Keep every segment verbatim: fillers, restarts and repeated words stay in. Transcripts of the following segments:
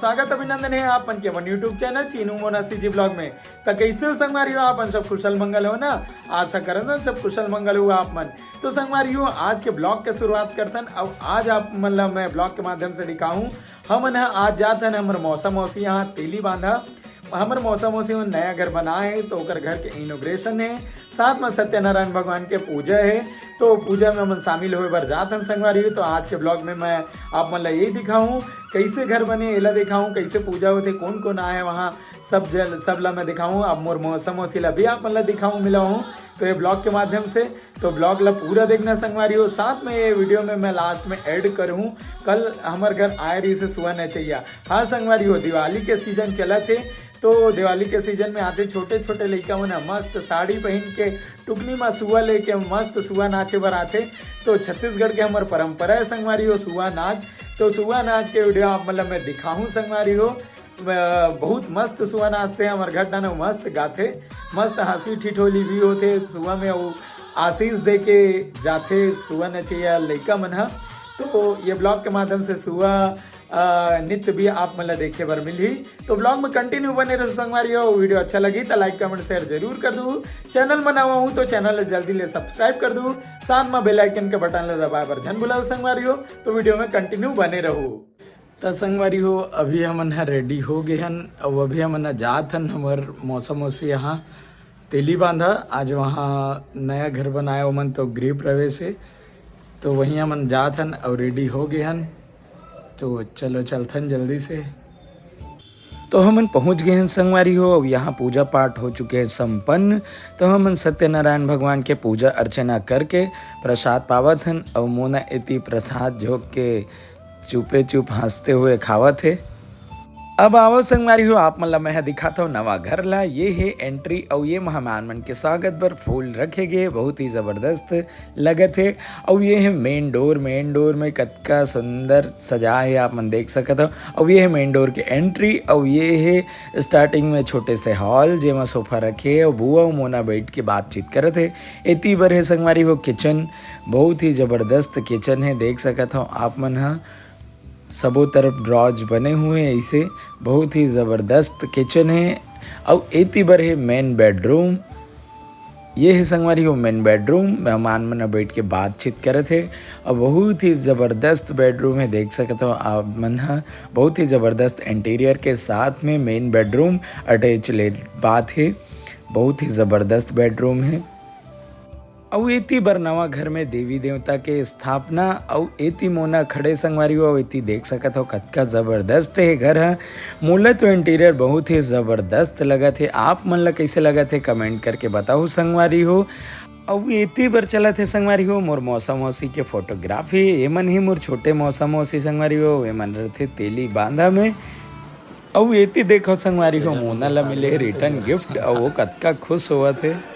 स्वागत अभिनंदन हे आप मन के अपन YouTube channel Chinu Mona CG blog में। त कइसे हो संगवारी हो, आप मन सब कुशल मंगल हो ना? आशा करत हन सब कुशल मंगल हो आप मन। तो संगवारी हो, आज के ब्लॉग के शुरुआत करथन। अउ आज आप मन ला मैं ब्लॉग के माध्यम से दिखाहूँ, हमन ह आज जात हन हमर मौसा मौसी यहाँ तेली बांधा। हमर मौसा मौसी मन नया घर बनाए हे, तो ओकर घर के इनोग्रेशन हे, साथ में सत्यनारायण भगवान के पूजा हे। तो पूजा में हमन शामिल होए बर जात हन संगवारी हो। तो आज के ब्लॉग में मैं आप मन ला यही दिखाहूँ, कइसे घर बने, एला दिखाहूँ, कइसे पूजा होथे, कोन कोन आए हे वहाँ, सब जल सब ला मैं दिखाहूँ। अब मोर मौसा मौसी ला भी आप मन ला दिखाहूँ, मिलाहूँ तो ये ब्लॉग के माध्यम से। तो ब्लॉग ला पूरा देखना संगवारी हो। साथ में ये वीडियो में मैं लास्ट में ऐड करूँ, कल हमर घर आए रहिस हे सुआ नचैया। हाँ संगवारी हो, दिवाली के सीजन चलत हे, तो दिवाली के सीजन में आथे छोटे छोटे लइका मन ह मस्त साड़ी पहिन के, टुकनी म सुआ लेके मस्त सुआ नाचे बर आथे। तो छत्तीसगढ़ के हमर परंपरा हे संगवारी हो सुआ नाच। तो सुआ नाच के वीडियो आप मन ला मैं दिखाहूँ संगवारी हो। अ, बहुत मस्त सुआ नाचथे हमर घर डाहर, मस्त गाथे, मस्त हंसी ठिठोली भी होथे सुआ में, अउ आशीष दे के जाथे सुआ नचैया लइका मन ह। तो ये ब्लॉग के माध्यम से सुआ, अ, नृत्य भी आप मन ला देखे बर मिलही। तो ब्लॉग में कंटिन्यू बने रहू संगवारी हो। वीडियो अच्छा लगही त लाइक, कमेंट, शेयर जरूर कर दू। चैनल में नवा हूँ तो चैनल ला जल्दी ले सब्सक्राइब कर दू, साथ में बेल आइकन के बटन ला दबाए बर झन भुलाओ संगवारी हो। तो वीडियो में कंटिन्यू बने रहू। त संगवारी हो, अभी हमन ह रेडी हो गे हन, अउ अभी हमन ह जात हन हमर मौसा मौसी यहाँ तेली बांधा। आज वहाँ नया घर बनाए ओमन, तो गृह प्रवेश हे, तो वहीं हमन जात हन अउ रेडी हो गे हन। तो चलो चलथन जल्दी से। तो हमन पहुँच गे हन संगवारी हो, अउ यहाँ पूजा पाठ हो चुके हे संपन्न। तो हमन सत्यनारायण भगवान के पूजा अर्चना करके प्रसाद पावत हन, अउ मोना एती प्रसाद झोंक के चुपे चुप हंसते हुए खावत हे। अब आवो संगवारी हो, आप मन ला मैं ह दिखात हव नवा घर ला। ये हे एंट्री, अउ ये मेहमान मन के स्वागत बर फूल रखे गे, बहुत ही जबरदस्त लगत हे। अउ ये हे मेन डोर, मेन डोर में कतका सुंदर सजाए हे, आप मन देख सकत हव। अउ ये हे मेन डोर के एंट्री, अउ ये हे स्टार्टिंग में छोटे से हॉल, जेमा सोफा रखे हे, अउ बुआ अउ मोना बैठ के बातचीत करत हे। एती बर हे संगवारी हो किचन, बहुत ही जबरदस्त किचन हे, देख सकत हव आप मन ह। सबो तरफ ड्रॉज बने हुए हे, ऐसे बहुत ही जबरदस्त किचन हे। अउ एती बर हे मेन बेडरूम। ये हे संगवारी हो मेन बेडरूम, मेहमान मन ह बैठ के बातचीत करत हे। अउ बहुत ही जबरदस्त बेडरूम हे, देख सकत हव आप मन ह। बहुत ही जबरदस्त इंटीरियर के साथ में मेन बेडरूम अटैच ले बात हे। बहुत ही जबरदस्त बेडरूम हे। अउ एती बर नवा घर में देवी देवता के स्थापना, अउ एती मोना खड़े संगवारी हो, अउ एती देख सकत हव कतका जबरदस्त हे घर ह। मोला तो इंटीरियर बहुत ही जबरदस्त लगत हे। आप मन ला कइसे लगत हे, कमेंट करके बताहू संगवारी हो। अउ एती बर चलत हे संगवारी हो मोर मौसा मौसी के फोटोग्राफी। एमन ही मोर छोटे मौसा मौसी संगवारी हो, एमन रथे तेली बांधा में। अउ एती देखो संगवारी हो, मोना ला मिले हे रिटर्न गिफ्ट, अउ वो कतका खुश होवत हे।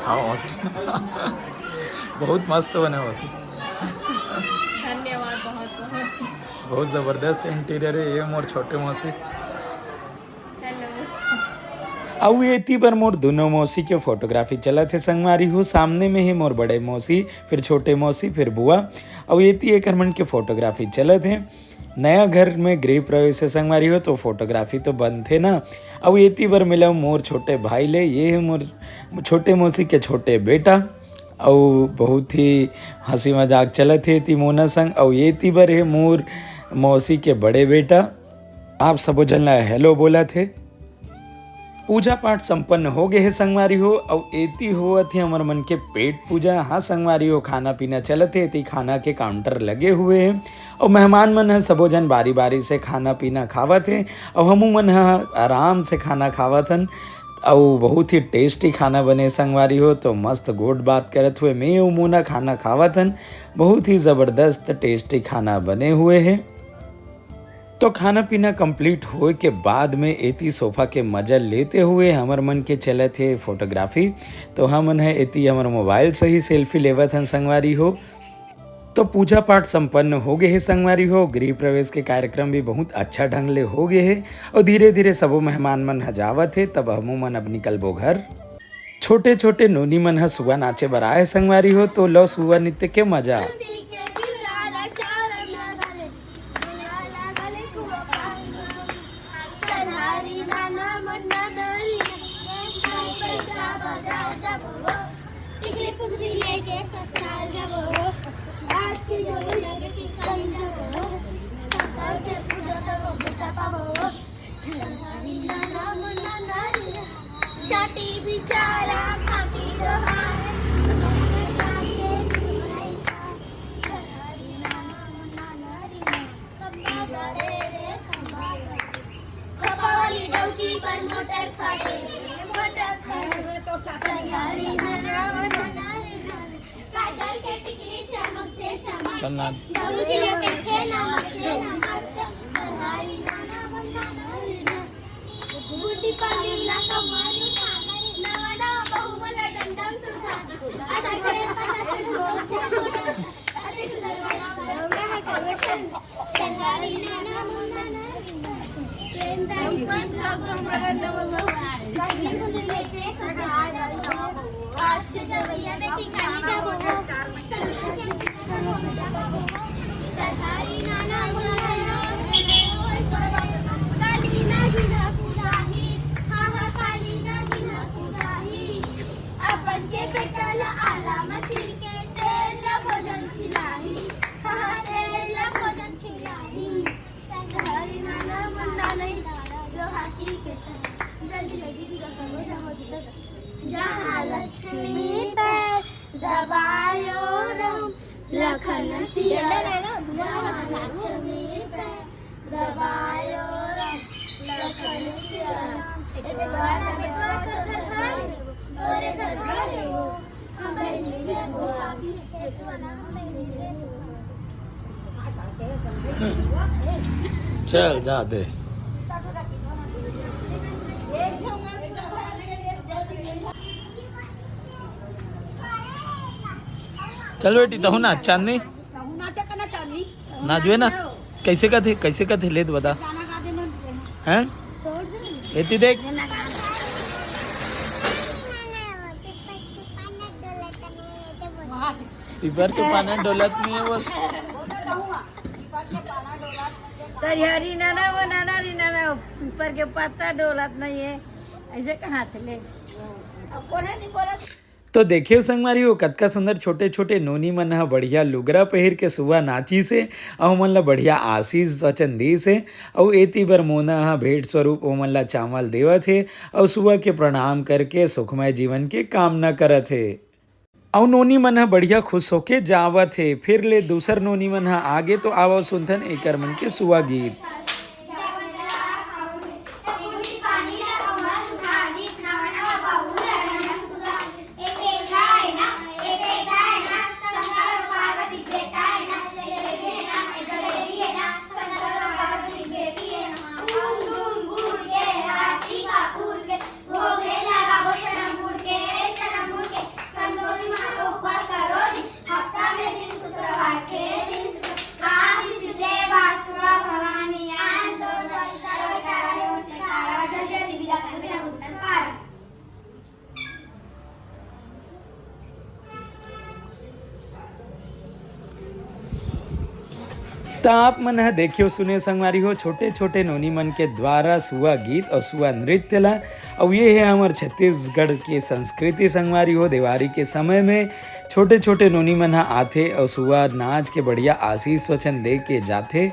हाँ मौसी। बहुत मस्त बने मौसी। धन्यवाद बहुत बहुत। बहुत जबरदस्त इंटीरियर हे ये मोर छोटे मौसी। हेलो। अउ एती बर मोर दुनो मौसी के फोटोग्राफी चलत हे संगवारी हो। सामने में हे मोर बड़े मौसी, फिर छोटे मौसी, फिर बुआ। अउ एती एकर मन के फोटोग्राफी चलत हे। नया घर में गृह प्रवेश हे संगवारी हो, तो फोटोग्राफी तो बनथे ना। अउ एती बर मिलव मोर छोटे भाई ले, ये हे मोर छोटे मौसी के छोटे बेटा। अउ बहुत ही हंसी मजाक चलत हे एती मोना संग। अउ एती बर हे मोर मौसी के बड़े बेटा। आप सबो झन ला हेलो बोलत हे। पूजा पाठ संपन्न हो गे हे संगवारी हो, अउ एती होवत हे हमर मन के पेट पूजा। हाँ संगवारी हो, खाना पीना चलत हे, एती खाना के काउंटर लगे हुए हे, अउ मेहमान मन ह सबो झन बारी बारी से खाना पीना खावत हे, अउ हमू मन ह आराम से खाना खावत हन। अउ बहुत ही टेस्टी खाना बने संगवारी हो, तो मस्त गोठ बात करत हुए मैं अउ मोना खाना खावत हन। बहुत ही जबरदस्त टेस्टी खाना बने हुए हे। तो खाना पीना कंप्लीट होए के बाद में एती सोफा के मजा लेते हुए हमर मन के चलत हे फोटोग्राफी। तो हमन ह एती हमर मोबाइल से ही सेल्फी लेवत हन संगवारी हो। तो पूजा पाठ संपन्न हो गए हे संगवारी हो, गृह प्रवेश के कार्यक्रम भी बहुत अच्छा ढंग ले हो गए हे और धीरे धीरे सबो मेहमान मन ह जावत हे, तब हमू मन अब निकलबो घर। छोटे छोटे नोनी मन ह सुआ नाचे बर आए संगवारी हो, तो लो सुआ नृत्य के मजा। चाटी बिचारा खाटी दोहार। कपावाली डौकी पर मोटर फाटे, मोटर फाटे। चल ना। आज के जवैया बेटी काली जाबो। जहाँ लक्ष्मी पैर दबायो राम, लखन सिया राम। जहाँ लक्ष्मी पैर दबायो राम, लखन सिया राम। एक बार बेटवा तो घर भाई, और घर भाई वो। चल, जा दे। चल बेटी, तहु ना, चांदनी। ना जो है ना, कैसे का थे, कैसे का थे, ले तो बता। हैं? एती देख। पीपर के पाना डोलत नहीं है, बोल। करिया री नाना, वो नाना री नाना, पीपर के पत्ता डोलत नहीं है, ऐसे कहाँ थे ले? अब कोने नहीं बोलत। तो देखियो संगवारी हो, कतका सुंदर छोटे-छोटे नोनी मन ह बढ़िया लुगरा पहिर के सुबह नाचिस हे, अउ ओमन ल बढ़िया आशीष वचन दिस हे। अउ एती बर मोना ह भेंट स्वरूप ओमन ल चावल देवत हे, अउ सुबह के प्रणाम करके सुखमय जीवन के कामना करत हे। अउ नोनी मन ह बढ़िया खुश होके जावत हे। फिर ले दूसर नोनी मन ह आगे, तो आवव सुनथन एकर मन के सुबह गीत। त आप मन ह देखियो, सुनियो संगवारी हो, छोटे-छोटे नोनी मन के द्वारा सुआ गीत अउ सुआ नृत्य ला। अउ ये हे हमर छत्तीसगढ़ के संस्कृति संगवारी हो। देवारी के समय में छोटे-छोटे नोनी मन ह आथे अउ सुआ नाच के बढ़िया आशीष वचन दे के जाथे।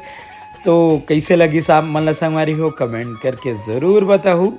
तो कइसे लगिस आप मन ला संगवारी हो, comment करके जरूर बताहू।